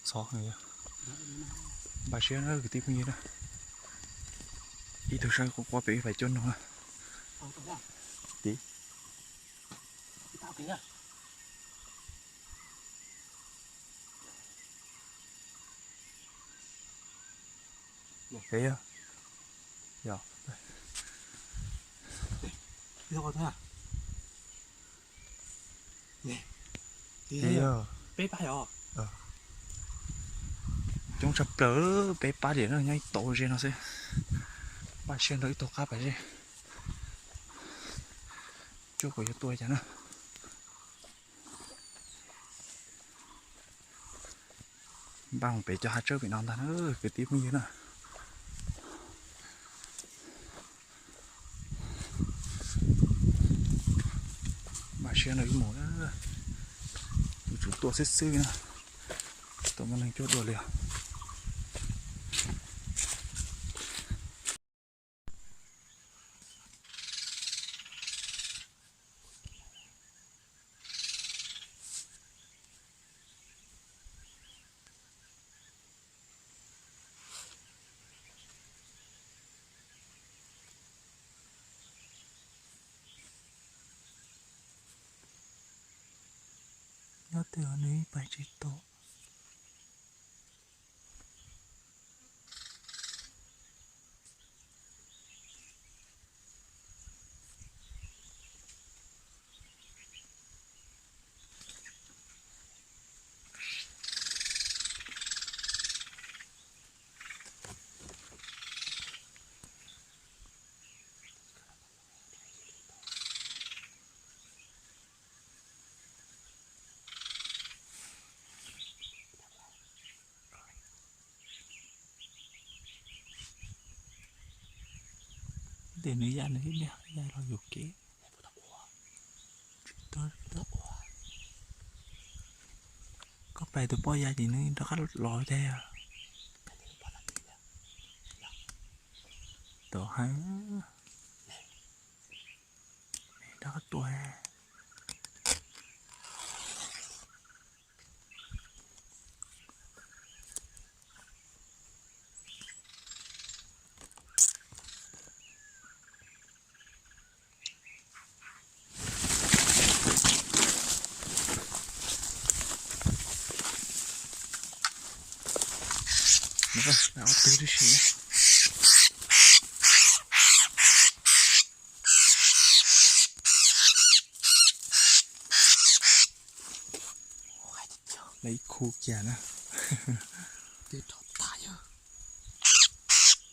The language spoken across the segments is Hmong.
txhov. Npaj siab na kwv tij phooj ywg na. Ib tug sab quaj quaj pem ib pais cuab noog na. Tim Coob tshaj plaws, peb pab diam na, nyob ib tauv ze no xwb. Npaj siab nrog ib tug qab pais ze, cuaj kom yuav tua cas na. Npaj mus pem cov hav tsawb pem no ntag na kwv tij phooj ywg na. Npaj siab no ib mus na, yuav tsum tua xwb xwb na, tau muaj neeg cuab dua li os. Nyob twg nws ib pais tsis tau. Tes nws ya nws ib niag ya los yus kev. Koj pais tus poj ya ces nws rov qab los tiag. Tau hais rov qab tua. Ob tug tib si. Lawv ib khu kiag na.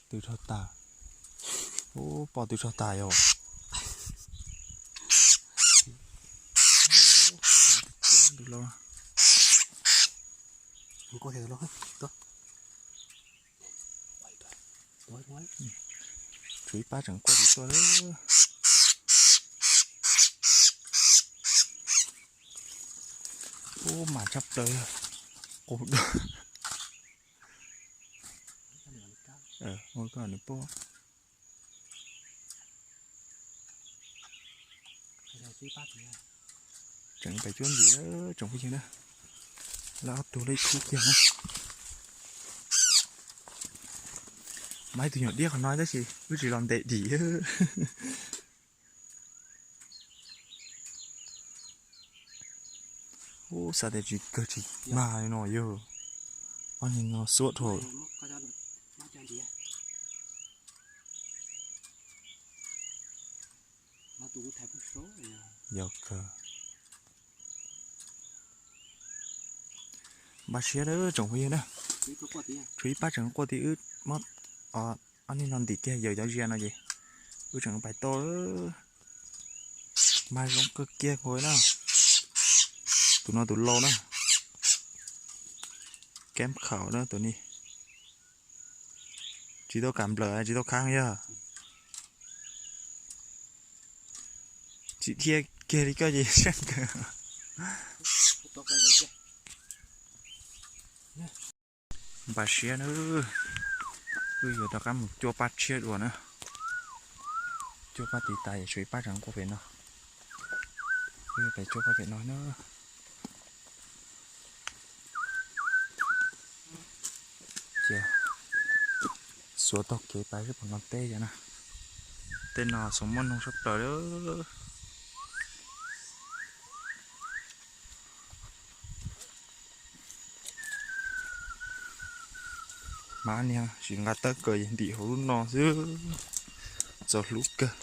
Twb rho tas. Ub, poj twb rho tas yom. Tshuav ib pab tseem quaj tim tuaj. Ub, mas tshaj plaws. Qus dua. Ua koj nws poj. Tseem pais cuab ntxiv tsoom phooj ywg na. Lawv ob tug lawv ib khub kiag na. Mas ib tug nyuam diab qhov no tab sis wb tsis los ntes dim. Ub, xav tias tsis kawg tsis mag li no yog. Ob niag no xuab dhau. Yog kawg. Npaj siab lawm tsoom phooj ywg na. Tshuav ib pab tseem quaj tim wb, ob niag no ntim kiag yawm cov zia no ces wb tseem pais tau. Mag zoo kawg kiag nkaus na. Tus no tus laus na. Kab khaum na tus ni. Tsis tau kam nplawm tsis tau khab yog. Tsis dhia kiag li koj ces siab kawg. Npaj siab na, wb yuav rov qab mus cuaj pab tshiab dua na. Cuaj pab tiv tas, tshuav ib pab tseem quaj pem no. Wb yuav pem cuaj pab pem no na. Xuas taug kev pas seb puas hnov teb cas na. Tej no txhoov muaj noog sab plaws li. Hmab niag tsis nqa tawb kaws ntim hauv lub no xwb, txaus hlub kawg.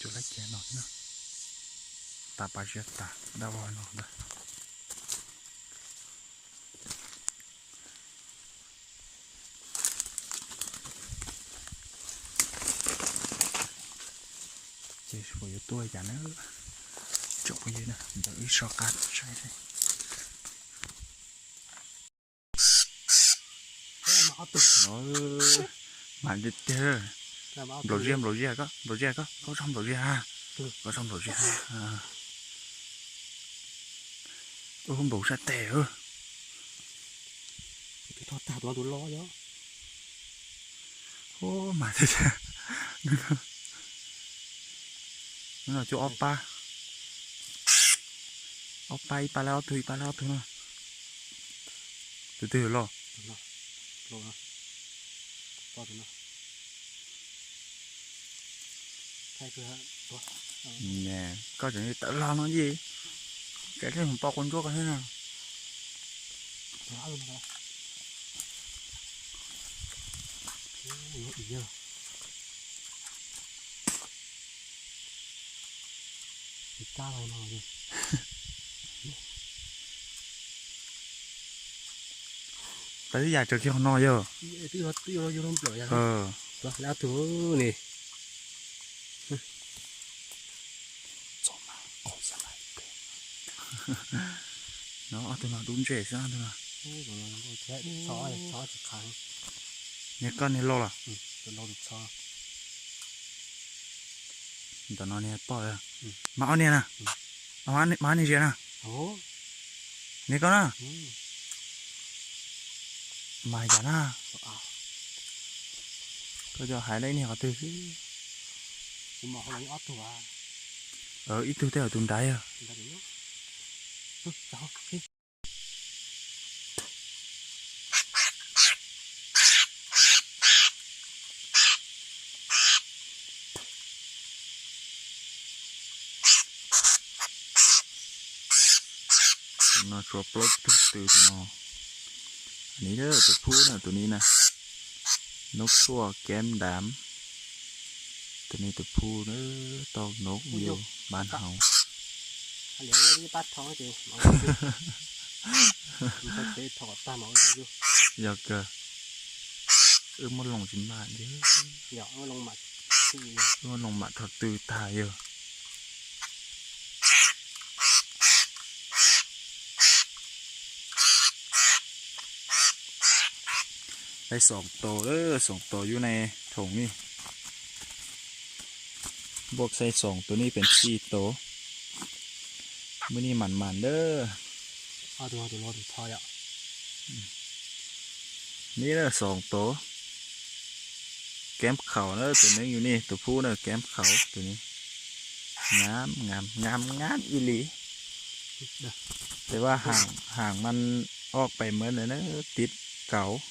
Cua lab ceg no thiab na, tas pas ziab tas dab vog no ntag. Ces puas yuav tuaj cas na, tsoom phooj ywg na, ntawm wb soj qab saib seb. Mas tiag tiag. Nplaum ziag, nplaum ziag koj, nplaum ziag koj, koj tso nplaum ziag ha. Koj tso nplaum ziag ha. Ub, npaum sab tes. Ub, mas tiag tiag. Hnub no cua ob pab, ob pab, ib pab lab ob tug, ib pab lab ob tug na. Tus twg los? Koj tseem tawm los no yeej, kav tsij mus pom qhov ntsuab koj thiab na. Tawb yam tso kiag no yog. No ob tug no dub ntsej xwb ob tug no. Niag koj niag loj los? Ntawm no niag poj, mas ob niag na, mas ob niag zias na. Niag koj na. Mas yam na, koj cov hais la ib niag qhov twg xwb. Ib tug tej hauv tus nrad yog. Tus no tshuav plaub tug tw tus no. Ni tus phub na tus ni na. Nub thuaj keb ntam. Tus ni tus phub na, tau nub yus npab hauv. Yog kawg, wb muab loo tsis mag li. Wb muab loo mam rho tw tag yog. Xaij xoom tus, xoom tus yub ne, thoom ni. Npuaj xaij xoom tus ni pes tsib tus. Muaj ni mam mam lawm. Ni na xoom tus. Keb khaum na tus neeb yus ni tus phub na keb khaum tus ni. Ngam ngam ngam ngam ib li. Tes vaj haam mas ob peb mev na tib kaum.